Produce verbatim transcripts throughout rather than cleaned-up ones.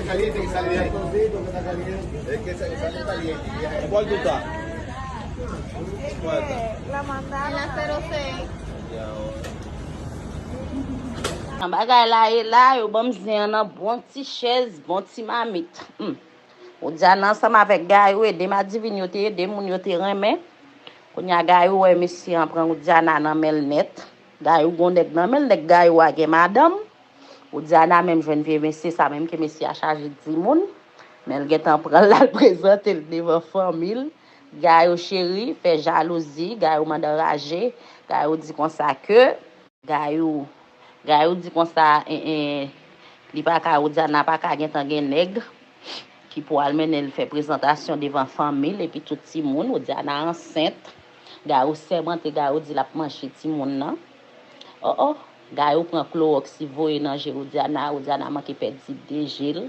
Caliente, que sale de ahí. Es que sale, sale caliente. ¿Cuál tú estás? ¿Cuál estás? Nan bagay la e la, yo ban m zen an nan bon ti chèz, bon ti mamit. Hmm. Widiana ansanm avèk Gayou ede m, adivinye yo te ede moun yo te renmen. Kounye a Gayou wè mesye an pran Widiana nan men l nèt. Gayou gon nèg nan men l, nèg Gayou a gen madanm. Widiana menm jwenn vye mesye sa menm ke mesye a chaje timoun. Men l gentan pran l al prezante l devan fanmi l. Gayou cheri, fè jalouzi, Gayou mande anraje, Gayou di konsa ke Gayou, Gayou di konsa, en, en, li pa ka, Widiana pa ka gentan gen nèg ki pou al mennen l fè prezantasyon devan fanmi l epi tout timoun. Widiana ansent. Gayou sèmante, Gayou di l ap manje timoun nan. Oh, oh. Gayou pran klowòks li voye nan je Widiana, Widiana manke pèdi de je l.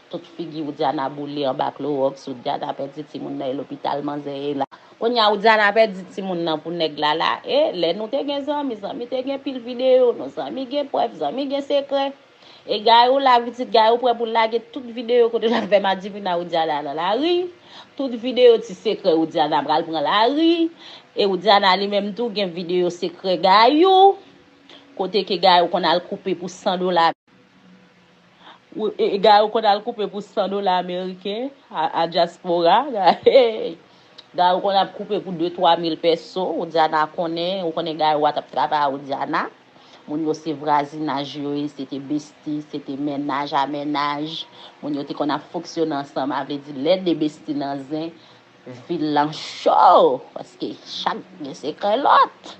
Tout figi Widiana boule anba klowòks, Widiana pèdi timoun nan e lopital manzè ye la. Kounye a Widiana pèdi timoun nan pou nèg la la. E lè nou te gen zanmi, zanmi te gen pil videyo nou, zanmi gen prèv, zanmi gen sekrè. E Gayou la, pitit Gayou prè pou l lage tout videyo kote l ap fè madivin a Widiana nan lari. Tout videyo ti sekrè Widiana pral pran lari. E Widiana li menm tou gen videyo sekrè Gayou. Kote ke Gayou konn al koupe pou san dola. Ou- e- e Gayou konn al koupe pou san dola ameriken a, a dyaspora. Gayou konn ap koupe pou de twa mil pèso. Widiana konnen, ou konnen Gayou a t ap travay a Widiana. Moun yo se vwazinaj yo ye, se te besti, se te mennaj a mennaj. Moun yo te konn ap fonksyone ansanm, a vle di lè de besti nan zen, vil lan cho, paske chak gen sekrè lòt.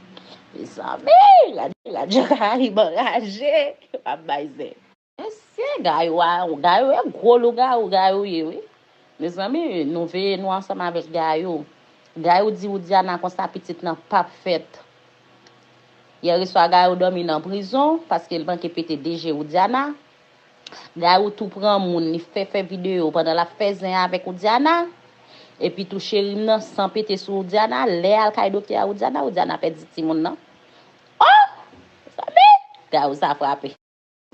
Mezanmi, Radyo, Radyo Karayib anraje, yo p ap bay zen. Mesye, Gayou a, Gayou e gwo lougawou, Gayou ye, wi. Mezanmi, nou veye nou ansanm avèk Gayou. Gayou di Widiana konsa pitit lan p ap fèt. Yè reswa Gayou dòmi nan prizon, paske l manke pete de je Widiana. Gayou tou pran moun, li fè fè videyo pandan l ap fè zen avèk Widiana. Epi tou cheri m nan san pete sou Widiana, lè al kay doktè a Widiana, Widiana pèdi timoun nan. Oh! Mezanmi! Gayou sa frape.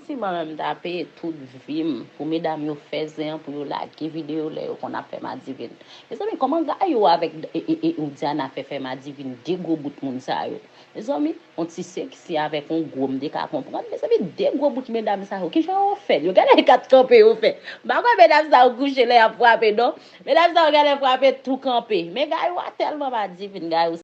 Si mwen menm ta peye tout vi m pou medam yo fè zen an pou yo lage videyo lè yo konn ap fè madivin. Mezanmi, kòman Gayou avèk e, e, e, Widiana fè fè madivin de gwo bout moun sa yo? Mezanmi, yon ti seksi avèk yon gwo, m te ka konprann. Mezanmi, de gwo bout medam sa yo, kijan yo fè l? Yo genlè kat kanpe yo fè. M pa kwè medam sa yo kouche lè y ap frape, non. Medam sa yo genlè frape tou kanpe. Men Gayou a tèlman madivin, Gayou